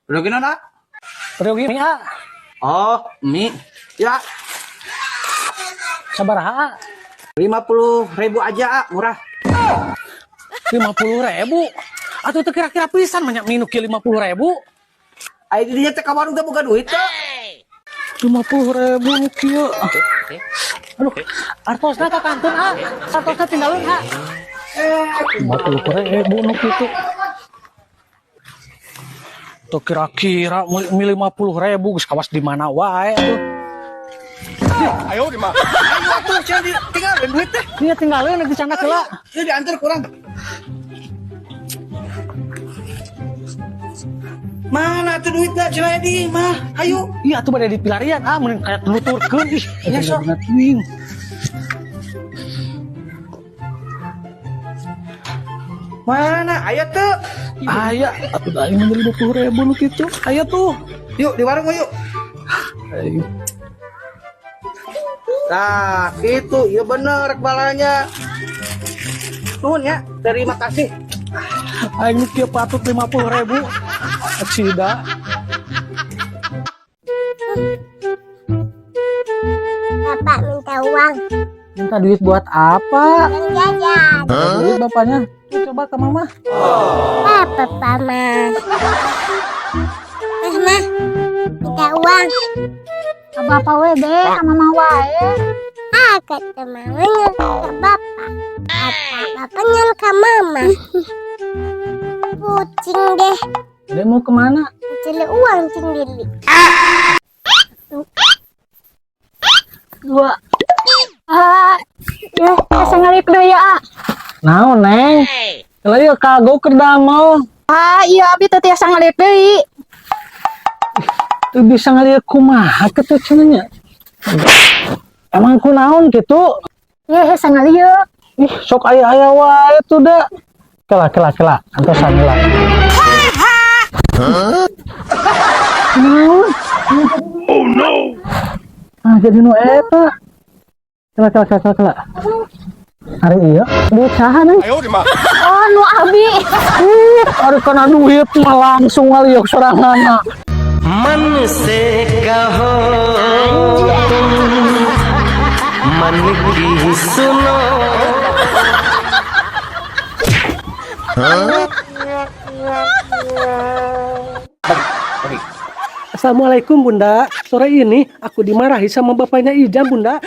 Udah gini, nak? Peryogi mie, ah. Oh, mie. Ya, Sabaraha? 50.000 aja, ah, murah. 50.000. Atuh teu kira-kira pisan banyak mie nu kieu 50.000. Ayo didinya teh ka warung teh boga duit teh. 50.000 nu kieu. Aduh, artosna ka kantun, ah. Artosna tinggalin, ah. 50.000 nu kitu. Tuh kira-kira mie 50.000 geus kawas di mana wae atuh. Ayo di mah. Ayo atuh sia ditinggalin duit teh. Iya tinggalin di sana heula. Ieu diantar kurang. Mana tuh duitnya cenah di mah? Ayo. Iya atuh bade dipilarian ah mending kayak nuturkeun ih. Ya, sok. Teuing. Mana? Ayo tuh. Aya atuh da aing meuli 50.000 nu kitu. Aya tuh. Yuk di warung yuk. Ayo. Nah, gitu. Iya bener balanya. Nuhun ya. Terima kasih. Aing nu kieu patut 50.000. Sida. Bapak minta uang. Minta duit buat apa? Uang jajan. Huh? Duit bapaknya. Coba ke mama. Apa, Mama? Mama, minta uang. Ke bapak we deh, ka mama wae. Ah, kata mama nyuruh ke bapak. Kata bapak nyuruh ke mama. Kucing deh. Dia mau kemana? Cari uang cing Lili. Dua. Ah, ya, asa ngalik deui ya, ah. Naon, Neng? Kalau ieu kagok keur damel. Ah, iya abi teh tiasa ngalik deui. Teu bisa ngalieu kumaha kitu cenah nya. Emang kunaon kitu? Ye, hese ngalieu. Ih, sok aya-aya wae tuh da. Kela kela kela, antosan heula. Naon? Oh no. Ah, jadi nu eta. Kela kela kela kela. Ari ieu duit saha, Neng? Oh, nu abi. Ih, ari kana duit mah langsung ngaliuk soranganna. मन से कहो तुम मन की सुनो। Assalamualaikum Bunda. Sore ini aku dimarahi sama bapaknya Ijam Bunda.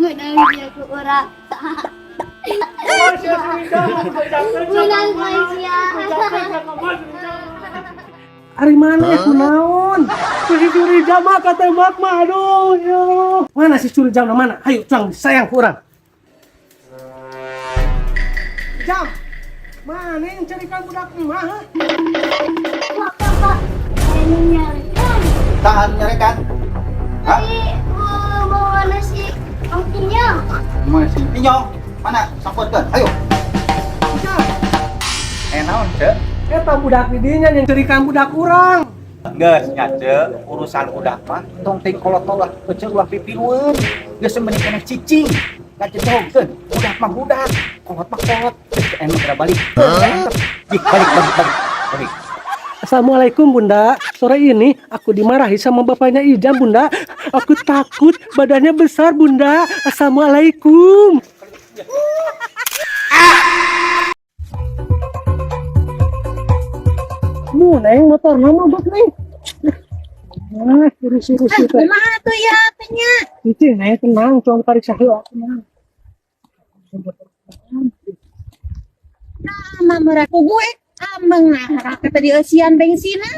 Benang dia ke orang. Benang manusia. Ari mana ya kunaon? Si curi jam mah katembak mah aduh yo. Mana si curi jam mana? Ayo cuang sayang ku urang. Jam. Mana yang carikan budak emak ha? Pak, pak, pak. Ini nyarikan. Tahan nyarekan. Hah? Ini bawa nasi angkinya. Mana si Pinyong? Mana? Sangkutkeun. Ayo. Jam. Eh naon, Cek? Eta budak di dinya yang carikan budak urang. Geus nya, Cek, urusan budak mah tong teh kolotol lah, kecil ulah pipilueun. Geus mending kana cicing. Ngacetogkeun. Budak mah budak, kolot mah kolot. Geus emang geura balik. Jik, balik balik balik. Balik. Assalamualaikum Bunda. Sore ini aku dimarahi sama bapaknya Ijam Bunda. Aku takut badannya besar Bunda. Assalamualaikum. Nu neng motor nama bos neng. Nah, urus-urus teh. Kumaha tuh ya teh nya? Cici, neng tenang, cuma tarik saheula tenang. Nah, mama ku gue ameng nah kata di eusian bensinna.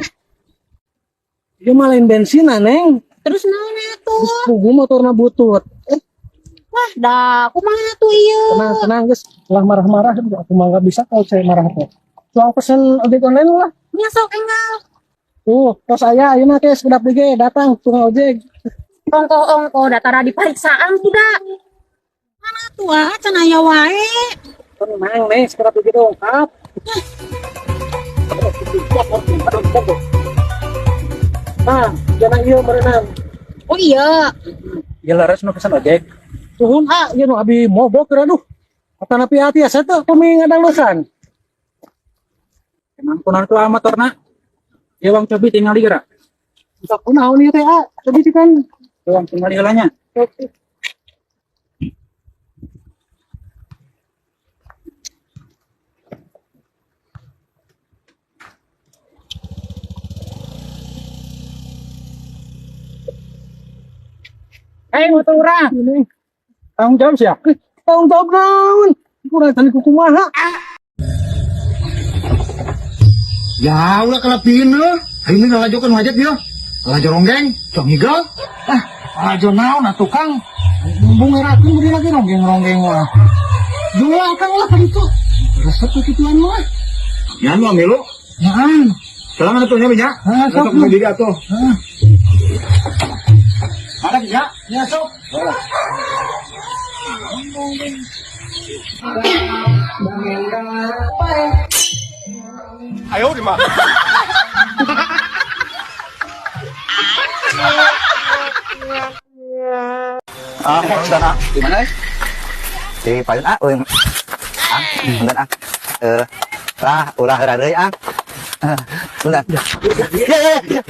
Dia mah lain bensin neng. Terus naon atuh? Terus pugu motorna butut. Wah, dah kumaha tuh ieu? Tenang, tenang guys. Lah marah-marah, aku mah nggak bisa kalau saya marah teh. Soal pesen ojek online lah. Nya sok enggal. Tuh, tos saya ayeuna ke sekedap DG datang tukang ojek. Ongko-ongko datara diperiksaan sudah. Mana tuh ah, can aya wae. Tenang neng, sekedap DG dongkap. Laporkeun ka Don Pogo. Nah, jana ieu meureunan. Oh iya. Ya leres nu pesan ojek. Tuhun ah, ieu nu abi mogok keur aduh. Atanapi hati asa teu pami ngadanglusan. Emang kunaon tuh motorna? Ya wong cobi tinggal geura. Sok kunaon ieu teh ah? Cobi kan. Wong tinggal heula nya. Eh, motor urang. Ini Tanggung jawab sih ya. tanggung jawab naon? Kurang tali kumaha? Ya ulah kelebihan lo. Ini lalajo kan wajib ya. Lalajo ronggeng, cong higel. Ah, lalajo naon atuh Kang. Mumbung ngerakeun beureun lagi ronggeng-ronggeng wah. Jual Kang lah ka ditu. Resep tuh kituan mah. Ya nu ambil lu. Yaan. Soalnya atuh nya minyak. Ah, sok. Sok mau jadi atuh. Ah, Ada ya? ya sok. Ayo di mah. Ah, punten ah. Di mana? Eh? Di payun ah, euy. Ah, punten ah. Eh, lah ulah heura deui ah. Eh, punten. Ya, ya, ya.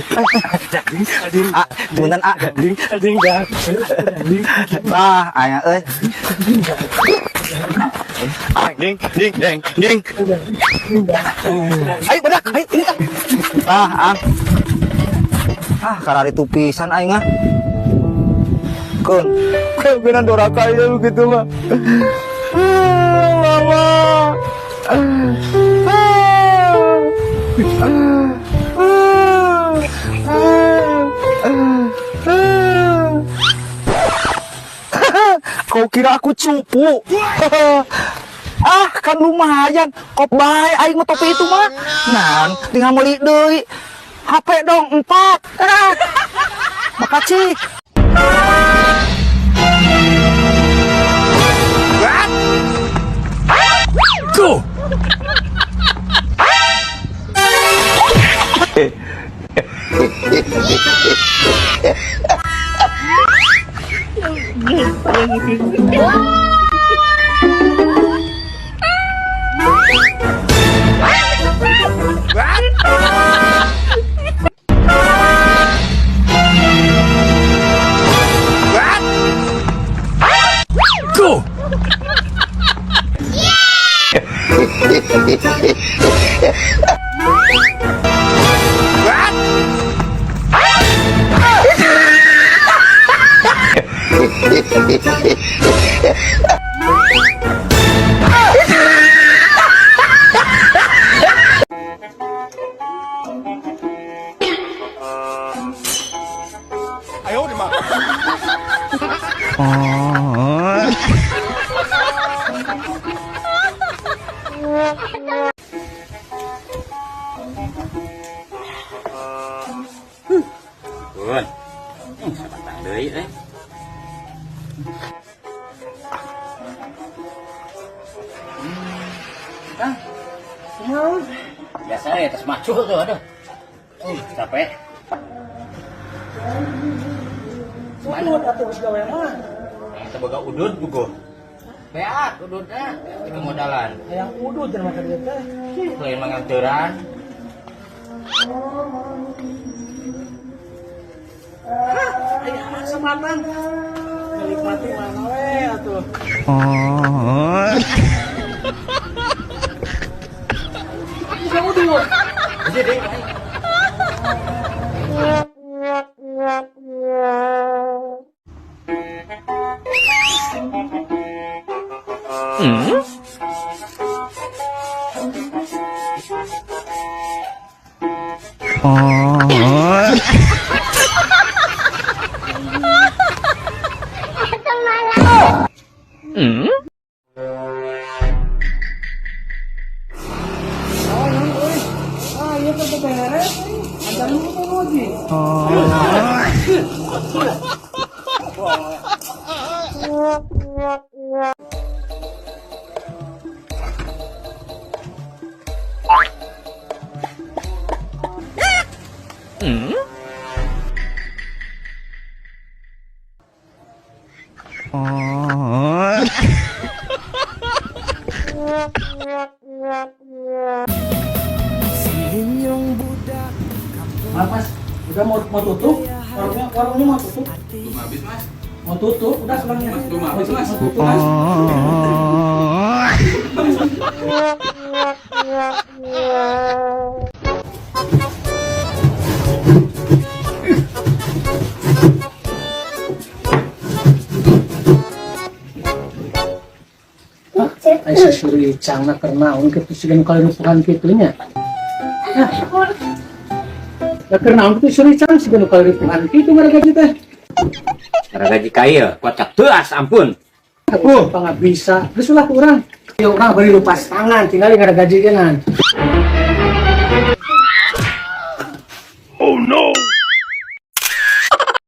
Ah, punten ah. Ah, aya euy. Ding ding ding ding. Ayo budak, ayo ini ah. Ah, ah. Ah, kararitu pisan aing ah. Keun. Kayak doraka ya begitu mah. Ah, Mama. Ah. Ah. Ah. Ah. Kau kira aku cupu? Ah, kan lumayan. Kop bae aing mah topi itu mah. Nah, tinggal meuli deui. HP dong 4. Ah. Makasih. Go. Go. Ayo di mah. Bun. Sabatang deui euy. Kang. Kumaha? Biasa ya tas macul tuh aduh. Capek. Udud atuh geus gawe mah. Yang teu boga udud bugo. Beak ududna itu modalan. Hayang udud jeung makan ieu teh. Lain mangangteuran. Hah, aya anak sematang. Menikmati mana we atuh. Bisa udud. Jadi Oh, naon euy. Ah, ieu teh beres euy. Ajar lu teh ngaji. Maaf, Mas, udah mau mau tutup? Warungnya warungnya mau tutup? Belum habis, Mas. Mau tutup? Udah selangnya. Mas, belum habis, Mas. Mau tutup, Mas. Ai si Suricang na keur naon kitu siga nu kalirupuhan kitu nya. Da keur naon kitu Suricang siga nu kalirupuhan kitu ngaragaji teh. Gaji kaya, kocak teas ampun. Oh, bisa. Geus ulah ku urang. Ya urang bari lupas tangan tinggal ngaragaji geungan.